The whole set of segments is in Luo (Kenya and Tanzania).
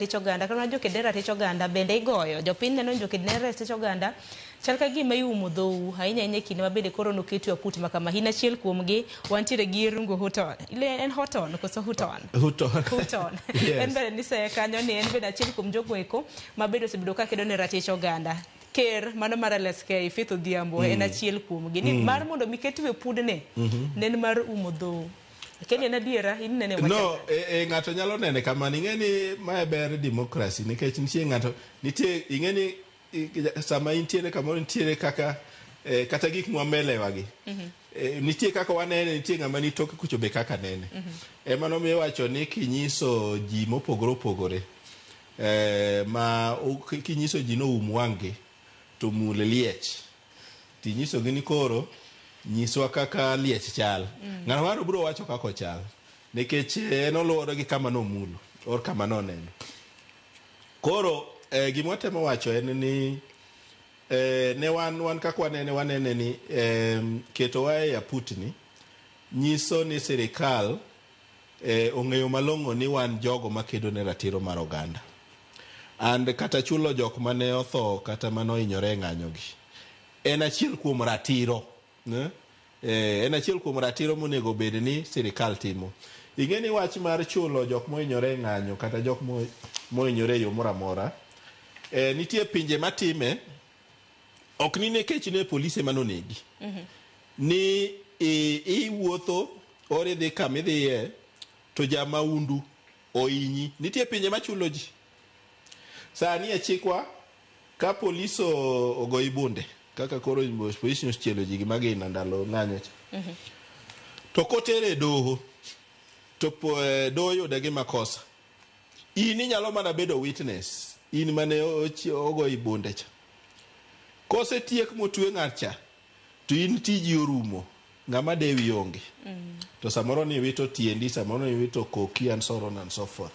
Ratich oganda kata mana joked ne ratich oganda bende igoyo. Jopiny neno ni joked ne ratich oganda chal ka gima iumo dhou ahinya ahinya e kinde ma bende koro noketu aput ma kama. In achiel kuomgi wantiere gi Irungu Houghton. Ile en Houghton koso Houghton? Houghton. Houghton. Yes. En bende niseye kanyo ni en bende achiel kuom jogo eko ma bende osebedo ka kedo ne ratich oganda. Ker mano mar LSK Faith Odhiambo en achiel kuomgi. Ni mar mondo mi ketu e pudni ne en mar umo dhou. Kendo en adiera in nene wacho. No, e, e, ng'ato nyalo nene kamano. Ing'e ni mae ber democracy nikech nitie ng'ato nitie ing'e ni sama intiere kamoro nitiere kaka eh, kata gik mwamelewa gi mm -hmm. eh, nitie kaka wanene nitie ng'ama ni toke kucho be kaka nene mm -hmm. ema nomiyo iwacho ni kinyiso ji mopogore opogore eh, ma kinyiso ji noum wang'gi to mul liech Tinyisogi ni koro nyiswa kaka liech chal. Mm. Ng'ano ng'ano biro wacho kaka ochal. Nikech eh, en oluwore gi kama nomulo or kama noneno. Koro eh, gima watemo wacho en ni eh, ne wan wan kaka wanene wanene ni eh, ketowa e aputni nyiso ni sirikal eh, ong'eyo malong'o ni wan jogo makedo ne ratiro mar oganda. And kata chulo jok mane otho kata mane ohinyore e ng'anyogi en achiel kuom ratiro. Eh, eh, en achiel kuom ratiro monego bed ni sirikal timo. Ing'e ni wach mar chulo jok mohinyore e ng'anyo kata jok mohinyore e yo moro amora, eh, nitie pinje matime ok ni nikech ne polise mane onegi. Mm -hmm. Ni iwuotho or idhi kama idhiye to jamaundu ohinyi. Nitie pinje machulo ji. Sani e chikwa ka polis ogoyi bunde kaka koro polis nyochielo ji gi magina ndalo ng'anyo cha. Mm -hmm. To kotere e doho to eh, doho oyude gi makosa. In inyalo mana bedo witness in mane ogoyi bunde cha. Kosetiek motwe ng'at cha to in tiji orumo ng'ama dewi onge to samoro ni wito tiendi samoro ni wito koki and so on and so forth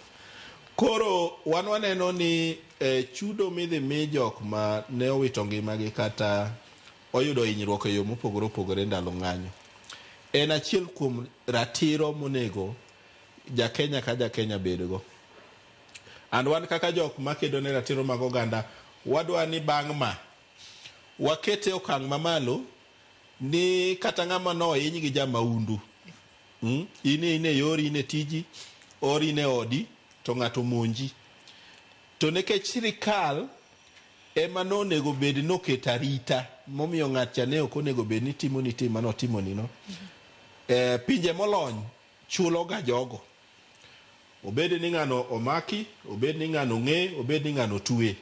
koro wan waneno ni eh, chudo midhi mi jok ma ne owito ngimagi kata oyudo hinyruok e yo mopogore opogore ndalo ng'anyo en achiel kuom ratiro monego jakenya ka jakenya bedgo and wan kaka jok makedo ne ratiro mag oganda wadwa ni bang' ma Wakete e okang' mamalo ni kata ng'ama nohiny gi jamaundu, mm, in in e yori, in e tiji, or in e odi, to ng'ato omonji. To nikech sirikal ema nonego bed ni oketo arita momiyo ng'at cha ne ok onego bed ni timoni tim mane otimonino. Eh, pinje molony chulo ga jogo. Obed ni ng'ano omaki, obed ni ng'ano ong'e, obed ni ng'ano otwe.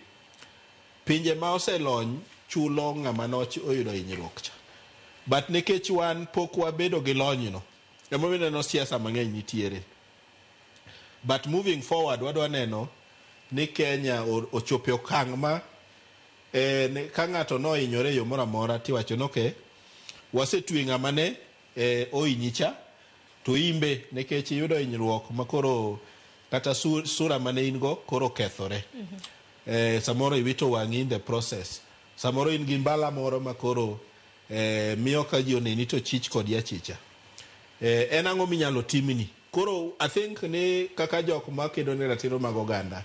Pinje ma oselony chulo ng'ama noyudo hinyruok cha. But nikech wan pok wabedo gi lony no, emomiyo ineno siasa mang'eny nitiere. But moving forward wadwa neno ni Kenya ochopo e okang' ma eh, ka ng'ato nohinyore e yo moro amora tiwacho ni okay, wasetwe ng'ama ne eh, ohinyi cha to imbe nikech iyudo hinyruok makoro kata sura mane in go koro okethore. Mm -hmm. Eh, samoro iwito wang'i in the process. Samoro in gi mbala moro ma koro eh, miyo ka ji oneni to chich kodi achicha. Eh, en ang'o minyalo timni? Koro I think ni kaka jok makedo ne ratiro mag oganda,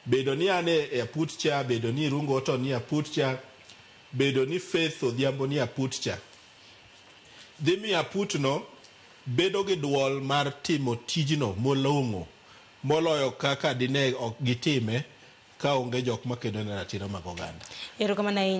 bedo ni an e aput cha, bedo ni Irungu Otto ni aput cha, bedo ni Faith Odhiambo ni aput cha, dhi miyo aputno bedo gi duol mar timo tijno molong'o moloyo kaka dine ok gitime ka onge jok makedo ne ratiro mag oganda. Erokamano ahinya.